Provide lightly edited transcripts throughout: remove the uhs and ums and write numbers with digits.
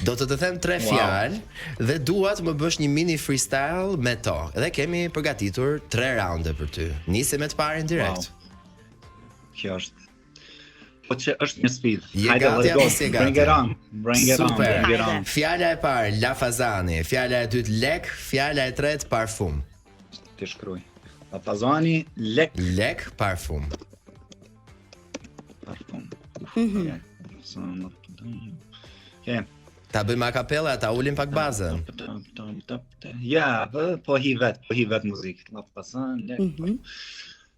Do të të them tre Wow. fjalë dhe dua të më bësh një mini freestyle me to. Dhe kemi përgatitur tre raunde për ty. Nisim me të parin direkt. Wow. Kjo është Po që është një sfidë. Je Hajde, gati let's go. apo s'je gati? Bring it on. Bring it on. Super. Bring it Hajde. on. Fjala e parë Lafazani, fjala e dytë lek, fjala e tretë parfum. Ti shkruaj. Lafazani, lek, Lek, parfum. parfum. Mhm. Okej. Okej. Ta bëjmë a capella, ta ulim pak bazën. Ja, po- po hi vet, po hi vet muzikë. Lafazan, lek. Mhm.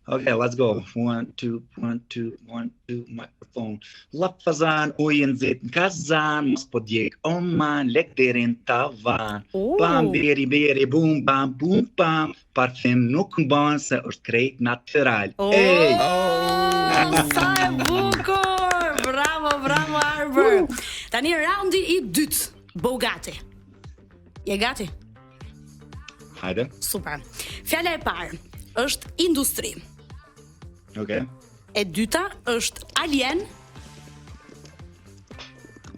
Okay, let's go. One, two, one, two, one, two, microphone. Lafazan, ujë nxit në kazan, mos po djeg. O man, lek deri në tavan. Oh. Bam, beri, beri, bum, bam, bum, bam. Parfum nuk mban se është krejt natyral. Oh, Ej! Sa e bukur! Bravo, bravo Arbër. Tani raundi i dytë. Bëu gati. Je gati? Hajde. Super. Fjala e parë është industri. Okej. E dyta është alien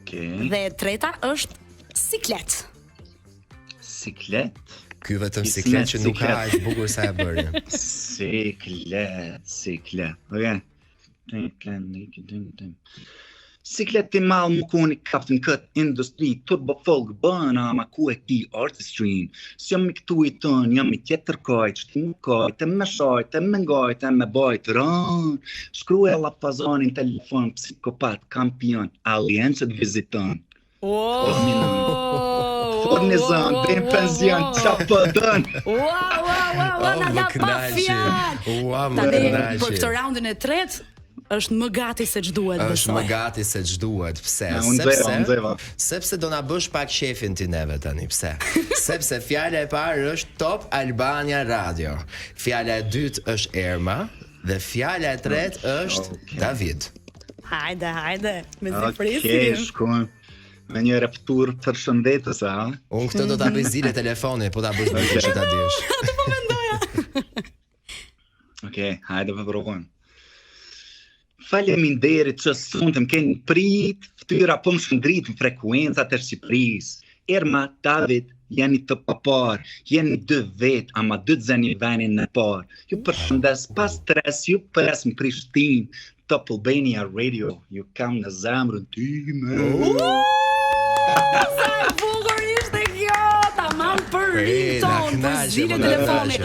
Okej. dhe e treta është siklet. Siklet. Ky vetëm Kismet, siklet që nuk ka siklet. aq bukur sa e bëri. Siklet, siklet. Okej. Siklet ti mal më kuni kaptë në këtë industri Turbo folk bën ama ku e ki artistry S'jam i këtu i tën, jam i tjetër kajt Që ti më kajt, e me shajt, e me ngajt, e me bajt Rën, shkruaj lafazanin telefon Psikopat, kampion, alien që të viziton Oh, Furnizon, dhe në pension, qa po dën Ua, ua, ua, ua, Oh, na më la pa kënaqi. fjalë. Ua, më Tani kënaqi. për këtë raundin e tretë është më gati se ç'duhet Është besoj. më gati se ç'duhet. Pse? Ja, unë nxeva, unë nxeva. sepse do na bësh pak qefin ti neve tani, pse? sepse fjala e parë është Top Albania Radio. Fjala e dytë është Erma dhe fjala e tretë është Okej. David. Hajde, hajde, me si Okej, presim. shkojmë me një reptur për shëndetës, a? Unë këtë do ta bëj zile telefoni, po ta bësh më që ta dish. Okej, hajde po provojmë. Faleminderit që sonte më keni prit, fytyra po më shndrit në frekuencat e Shqipërisë. Erma, David, jeni të papar, jeni dy vet, ama dy të zeni venin në parë. Ju përshëndes pa stres, ju pres në Prishtinë, Top Albania Radio, ju kam në zemrën time. Sa e bukur ishte kjo, tamam për E, na ringtone, për kënaqe, zile po na telefoni. kënaqe.